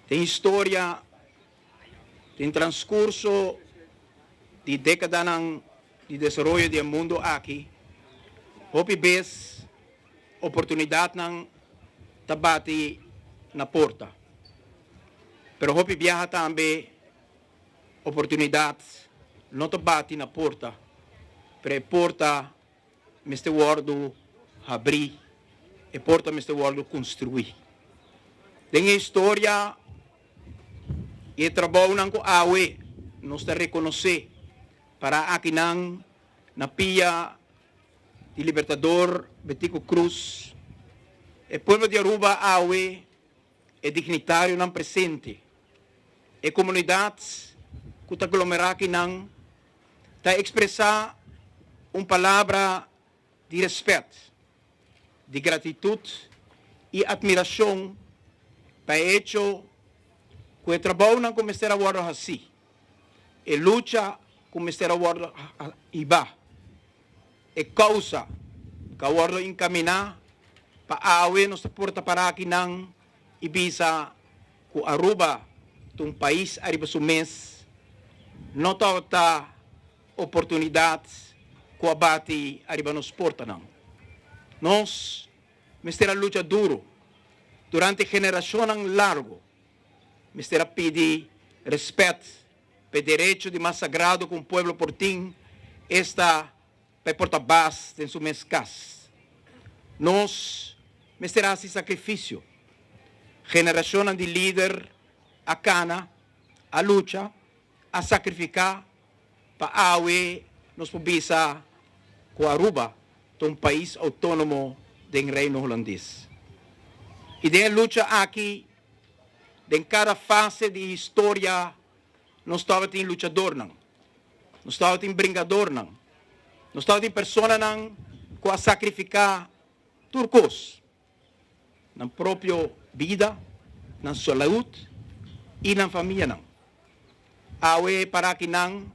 Den historia, den transcurso di decadanan di desaroyo di e mundo aki, hopi bes oportunidadnan ta bati na porta. Pero hopi biaha tambe oportunidad no ta bati na porta, pero e porta mester wordo habri, e porta mester wordo construi. Den e historia y e trabounan cu awe nos ta reconoce para akinan na pia di Libertador Betico Croes, e pueblo di Aruba awe, e dignitarionan presente, e comunidad cu ta aglomera akinan ta expresa un palabra di respet, di gratitud y admiracion pa e hecho cu e trabounan cu mester a wordo haci, e lucha cu mester a wordo hiba, e causa cu a wordo encamina pa awe nos ta por ta para akinan y bisa cu Aruba ta un pais ariba su mes, no tabata oportunidad cu a bati ariba nos portanan. Nos mester a lucha duro durante generacionnan largo, mester a pidi respet pa e derecho di mas sagrado cu un pueblo por tin, esta pa e por ta bas den su mes cas. Nos mester haci sacrificio. Generacionnan di lider a cana, a lucha, a sacrifica pa awe nos por bisa cu Aruba ta un pais autonomo den Reino Hulandes. Y den e lucha aki, den cada fase di historia nos tabatin luchadornan, nos tabatin bringadornan, nos tabatin personanan cu a sacrifica tur cos, nan propio bida, nan salud y nan famianan. Awe para akinan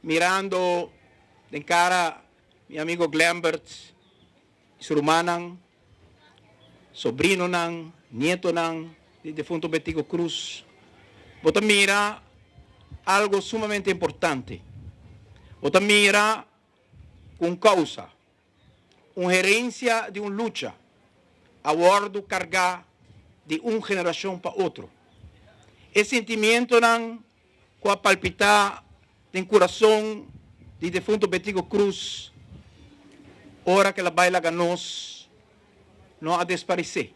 mirando den cara mi amigo Glembert y su rumannan, sobrinonan, nietonan di defunto Betico Croes, bo ta mira algo sumamente importante. Bo ta mira cu un causa, un herencia di un lucha a wordo carga di un generacion pa otro. E sentimientonan cu a palpita den curason di defunto Betico Croes ora cu el a bay laga nos no a desparece.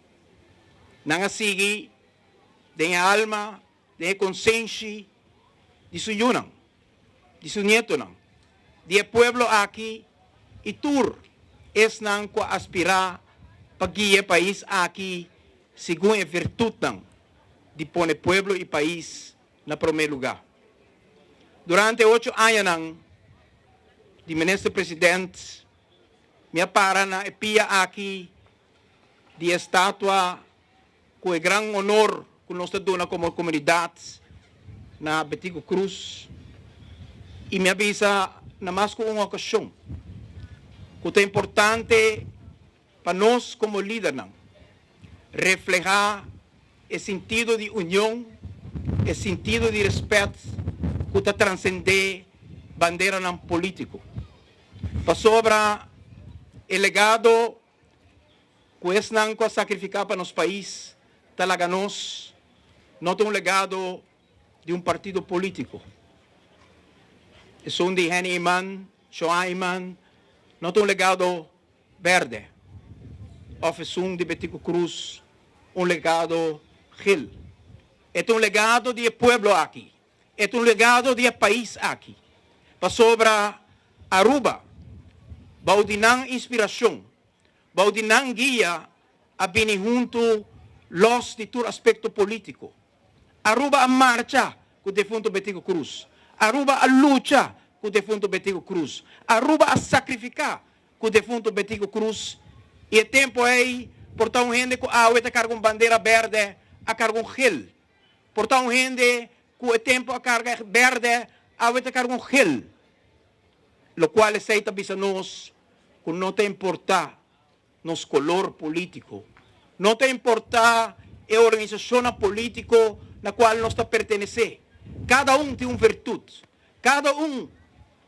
Nan a sigui den e alma, den e consenshi di su yunan, di su nietonan, di e pueblo aki y tur esnan cu a aspira pa guia e pais aki segun e virtudnan di pone pueblo y pais na prome luga. Durante e ocho añanan di Minister President mi a para na e pia aki di e statua cu e gran honor cu nos ta duna como comunidad na Betico Croes y mi a bisa na mas cu un ocasion cu ta importante pa nos como lidernan refleha e sintido di union, e sintido di respet cu ta transcende banderanan politico. Pasobra e legado cu esnan cu a sacrifica pa nos pais ta laga nos no ta un legado di un partido politico. Esun di Henny Eman, Shoa Eman no ta un legado berde of esun di Betico Croes un legado geel. E ta un legado di e pueblo aki. E ta un legado di e pais aki. Pasobra Aruba, bou di nan inspiracion, bou di nan guia a bini hunto los di tur aspecto politico. Aruba a marcha cu defunto Betico Croes. Aruba a lucha cu defunto Betico Croes. Aruba a sacrifica cu defunto Betico Croes y e tempo ey por ta un hende cu awe ta carga un bandera berde a carga un gel. Por ta un hende cu e tempo a carga berde awe ta carga un gel. Locual esey ta bisa nos cu no ta importa nos color politico, no ta importa. e organisashonnan polítiko na kual nos ta pertenesé. Kada un tin un virtut, kada un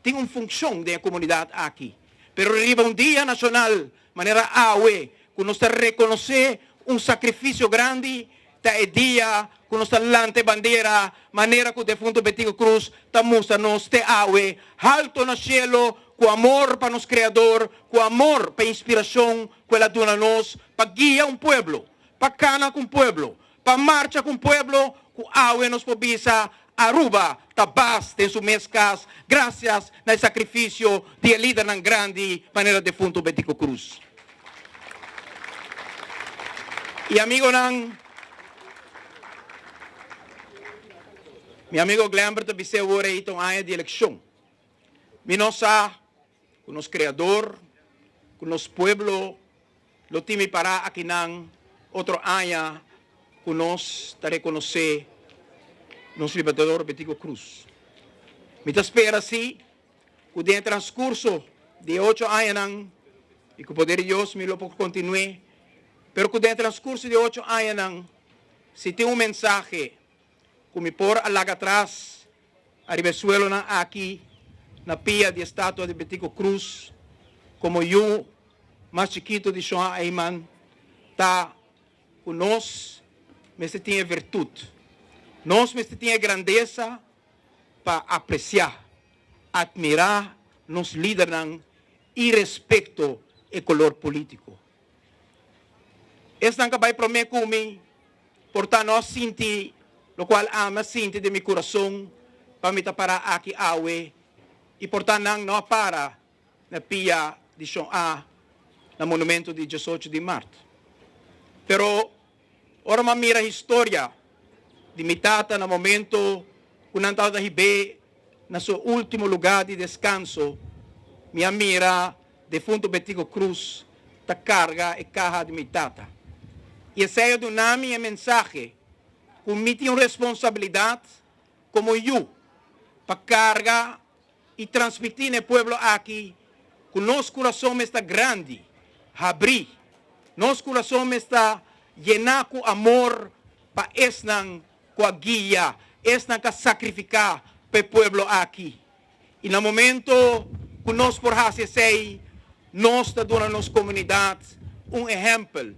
tin un funshon den e komunidat aki. Pero riba un dia nashonal manera awe ku nos ta rekonosé un sakrifisio grandi, ta e dia ku nos ta lanta e bandera manera ku defunto Betico Croes ta mustra nos te awe, halto na shelo ku amor pa nos Kreador, ku amor pa e inspirashon ku el a duna nos pa guia un pueblo, pa kana ku un pueblo, pa marcha ku un pueblo ku awe nos por bisa Aruba ta bas den su mes kas grasias na e sakrifisio di e lidernan grandi manera defunto Betico Croes. Y amigonan, mi amigo Glenbert ta bis'é awor ei ta un aña di elekshon. Mi no sa ku nos Kreador, ku nos pueblo lo tin mi pará akinan otro aña ku nos ta rekonosé nos Libertador Betico Croes. Mi ta spera si ku den e transkurso di e ocho añanan, i ku poder di Dios mi lo por kontinu'é, pero ku den e transkurso di e ocho añanan si tin un mensahe ku mi por a laga atras ariba e suelonan aki na pia di e statua di Betico Croes komo yu mas chikito di Shon Ayman ta ku nos mester tin e virtut, nos mester tin e grandesa pa apresiá, atmirá nos lidernan irespekto e kolor polítiko. Esnan ka bai promé ku mi por ta no a sinti lokual ami a sinti den mi kurason pa mi ta pará aki awe i por ta nan no a para na pia di Shon A na monumento di diesocho di mart. Pero ora mi a mira historia di mi tata na momento ku nan tabata hib'é na su ultimo lugá di deskanso, mi a mira Defunto Betico Croes ta carga e caha di mi tata. Y esey a duna mi e mensahe cu mi tin un responsabilidad como yu pa carga y transmiti na e pueblo aki cu nos curason mester ta grandi, habri, nos curason mester ta yena cu amor pa esnan cu a guia, esnan cu a sacrifica pa e pueblo aki. I na momento ku nos por hasi esei, nos ta duna nos komunidat un ehèmpel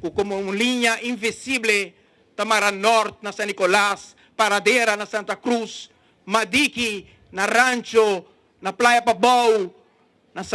ku komo un liña invisible ta mara Nort na San Nicolas, Paradera na Santa Cruz, Madiki na Rancho, na Playa Pabou, na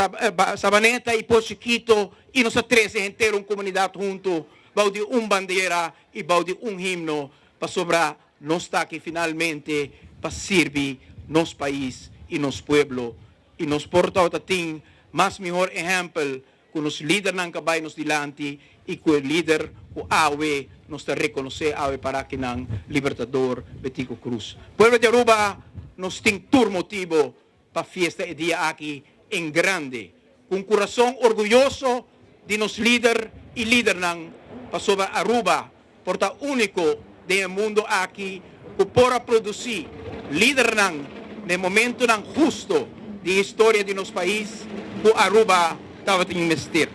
Sabaneta i Pos Chikito i nos ta trese henter un komunidat huntu bou di un bandera i bou di un himno pasobra nos ta aki finalmente pa sirbi nos pais i nos pueblo i nos por tabata tin mas mihor ehèmpel ku nos lidernan ka bai nos dilanti i ku e lider ku awe nos ta rekonosé awe para kinan Libertador Betico Croes. Pueblo di Aruba nos tin tur motibo pa fiesta e dia aki en grande, cu un curason orguyoso di nos lider y lidernan, pasobra Aruba por ta unico den e mundo aki cu por a produci lidernan na e momentonan husto di historia di nos pais cu Aruba tabatin mester.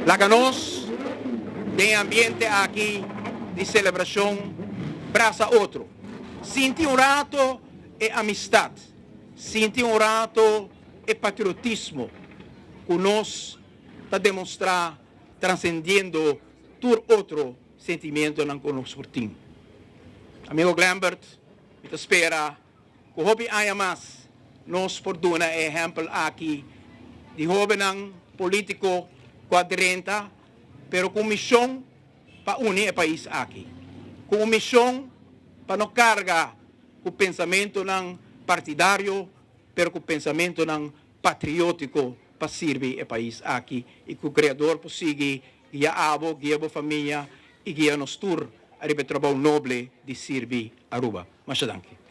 Laga nos den e ambiente aki di celebracion brasa otro, sinti un rato e amistad, sinti un rato e patriotismo cu nos ta demostra transendiendo tur otro sentimientonan cu nos por tin. Amigo Glenbert, mi ta spera cu hopi aña mas nos por duna e ehempel aki di hobennan politico cu a drenta pero cu un mision pa uni e pais aki, cu un mision pa no carga ku pensamentunan partidario pero ku pensamentunan patriótiko pa sirbi e pais aki i ku Kreador por sigui guia abo, guia bo famia i guia nos tur ariba e trabou noble di sirbi Aruba. Masha danki.